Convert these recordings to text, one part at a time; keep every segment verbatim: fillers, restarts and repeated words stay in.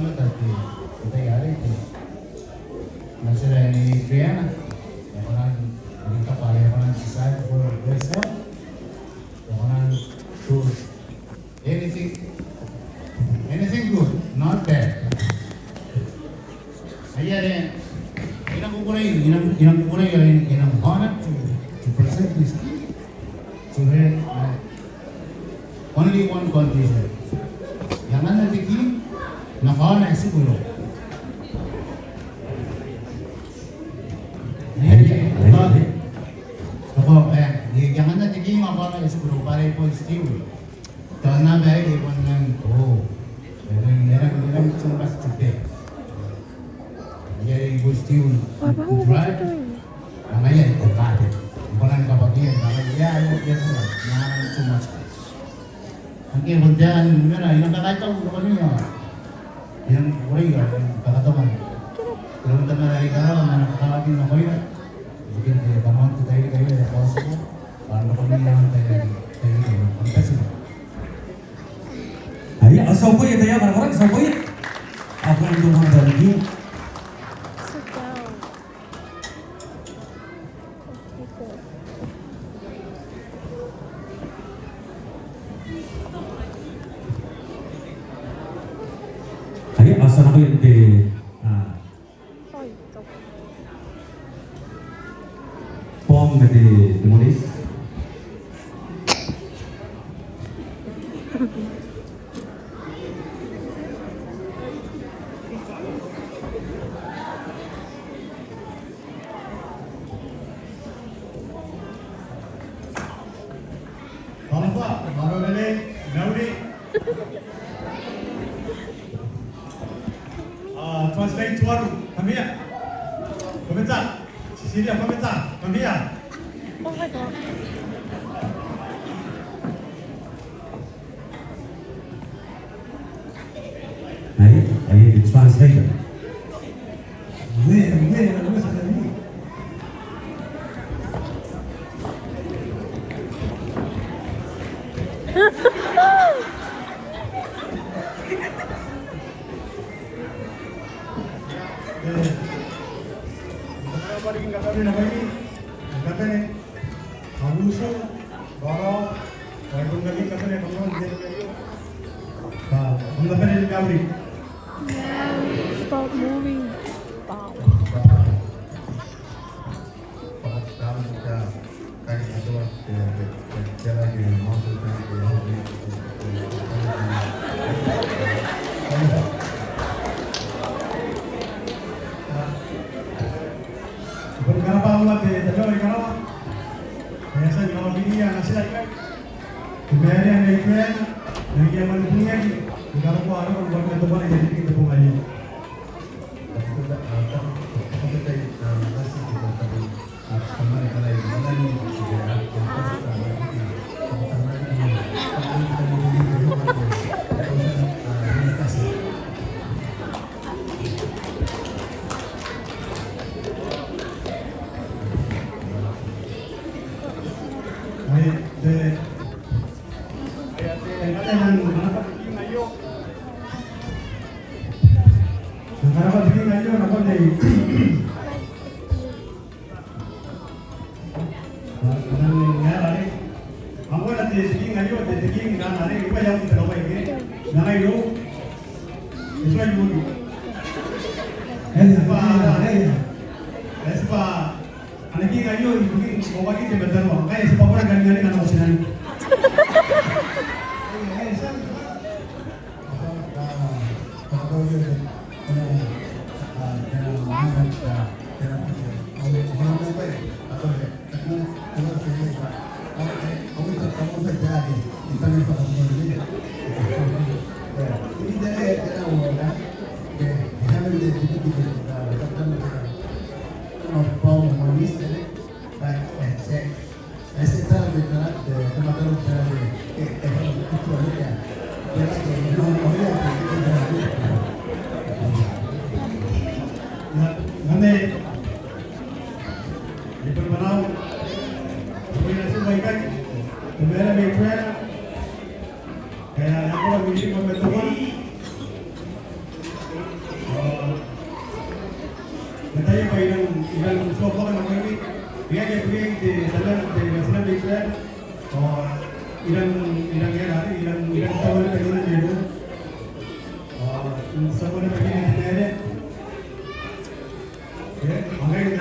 aomata te, te tai arei te natira ae Nei Riana. E kona n, e kona n decide for yourself. E kona n do anything, anything good, not bad. Ai are, I nang kukurei, I nang, I nang kukurei, I nang, I nang honor to, to present this gift to her, uh, only one condition. E anganna te king ana kaona ae tiku irou. Ai, ai, ai. Ao, ao, e, e anganna te king ana kaona ae tiku irou, bwa are e bon still. Tao naba ae e bon nang, oh, e nang, e nang, e nang too much to bear. Ai are e bon still, right? Ngaia are e bon nang kabwakia, ngaia are e bon nang too much. Ngke bon te ae mena, I nang kakaitau nakoimi ao I nang kukurei ao I nang kakatonga iroun Tamara are i karawa ma ana kakawaki nakoira ibukin te kanoan te tairiki aio ae e a kaotaki. Bwa nakoimi ao n tairiki, tairiki aio. Kam bati n rabwa. Aia, ao ti a boo iai, taiaoka, nakoraoi, ti a boo iai. Ao kam na boo n rabwa. Aia, ao ti a nakoia te, a, bong ma te, te moris. Balafa, Marorele, Nauri. A, translate tuaru, come here. Kometa. Cecilia, kometa, come here. Oh my God. Ai, ai te translator. Where, where, where is the Stop moving. Wow. Ana king aio ibukin bobaki te mataniwi. Ngkai e tibwa kona n kani ngani ngkana ko tinaniku. Ao, n taai aika I rang, I rang tuangko nakoimi, I aki bure te, te, te, te, te, te, ao, I rang, I rang, I rang, I rang, I rang taua te, te, te, te, ao, n taua te, te, te, te, te, E, ngkai te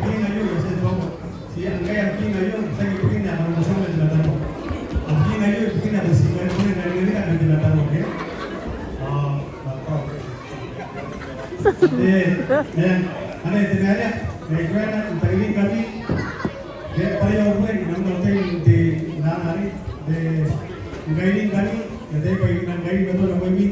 king aio, e a tia n tuangko. Ti, ngkai am king aio, ti aki bukina, a kona n tuangko te mataniwi. Am king aio, bukina, ti, ngkai bukina, ngkai bukina, ngkai te mataniwi, okay? A, a, a. E, e, anne te maiu, e, ko na, n tangiringkami. E, bwa e a bure, n am, n am tai, te, n anne, e, ngkai ngkami, n te tai bwa ngkai ngkami,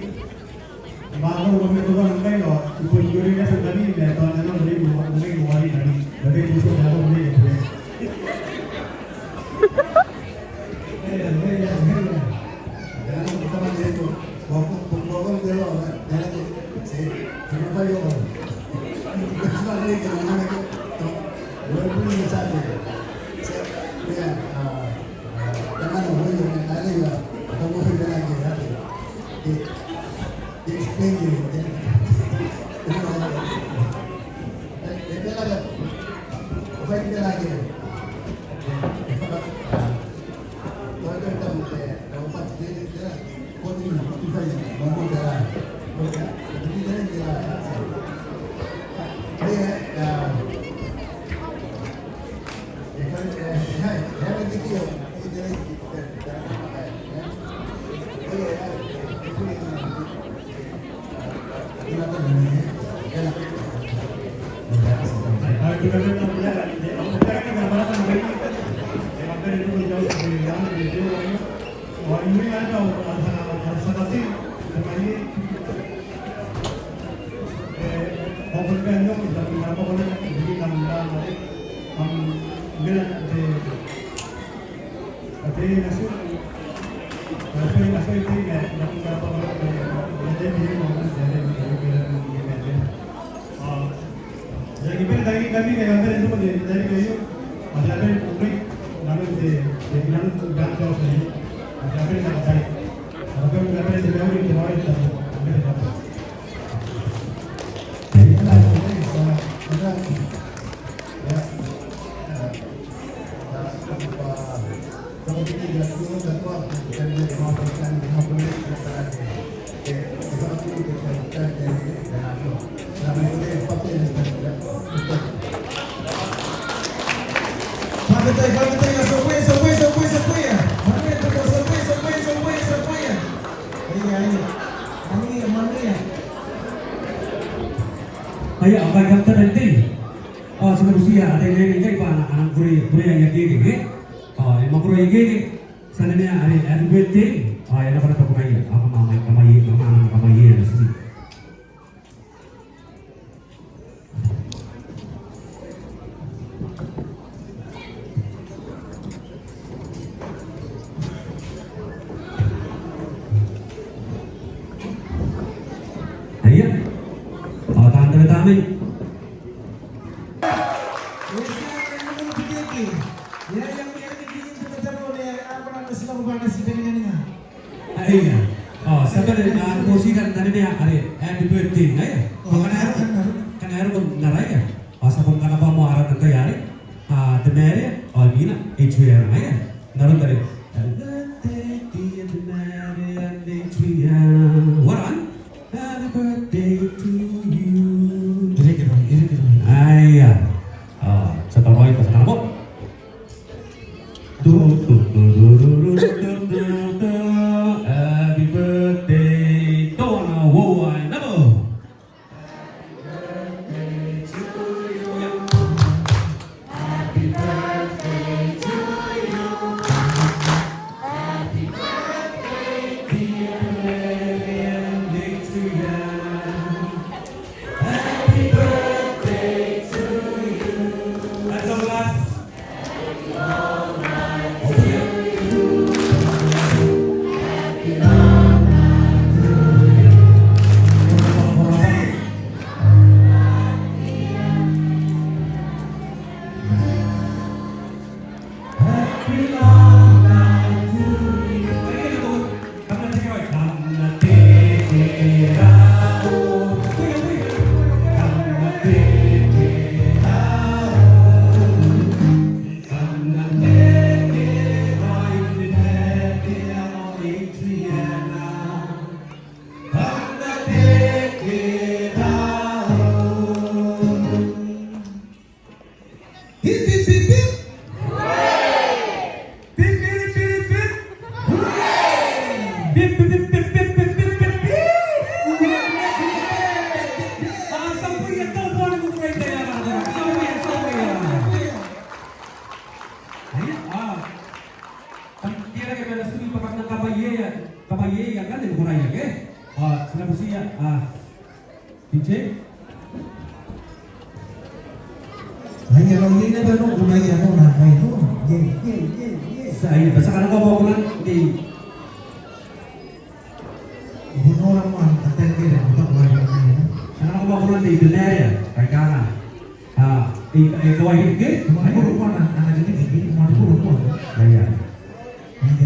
Aia, ao ngkai kam tabe n tei. Ao ti na butiia ataeinnaine ngkai bwa a na, a na kukurei, kukurei aia keke, e? Ao e mwakuria aia keke, ti a nemea are happy birthday, ao e na bane takunaia, ao kam a mwaing, kam a mwaing, kam a mwaing, kam a mwaing, e na tiri. Aia. Ao taan tabe tamnei. Aia. Ao ti a bane n, a, boti ngkana e na nemea are happy birthday, aia. Ao ngkana e roko, ngkana e roko n ara, aia. Ao ti a bon kanaba moa aran te tai arei. A, te mare, ao imwina, Adriana, aia. N aron are, happy birthday, dear te mare and Adriana. Uarereke? Happy birthday to you. Aia. Ao ti a tauraoi bwa ti a kanaba. Happy birthday, teuana, uoua, naba. Happy birthday to you. That's our last. Hip, hip, hip, hip. Hooray! Pip, pip, pip, pip, pip. Hooray! Pip, pip, pip, pip, pip, pip, pip. Hooray! Ao ti a kukurei, ti a kukurei, ti a kukurei. Ti a kukurei, ti a kukurei. Aia, a. Kam tiarake ma natimi bwa kam na kabwaiaia, kabwaiaia ngkanne ni kukurei, ke? Ao ti na butiia, a. D J? Aia, nao iai naba nako, aia, nao, nao, nao. Iai, iai, iai, iai. Ti a, aia, bwa ti a kanakoa moa kunan te. Ti a kanakoa moa kunan te, te mare, aia, aia. A, e, e kawai ke? Aia. Aia, aia. Aia.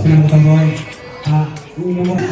Ko na matabai a umora.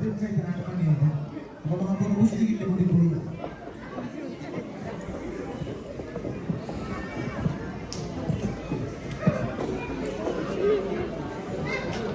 Kai tera te mwane ae e tia. Ko manga kona buti riki te mwane boi.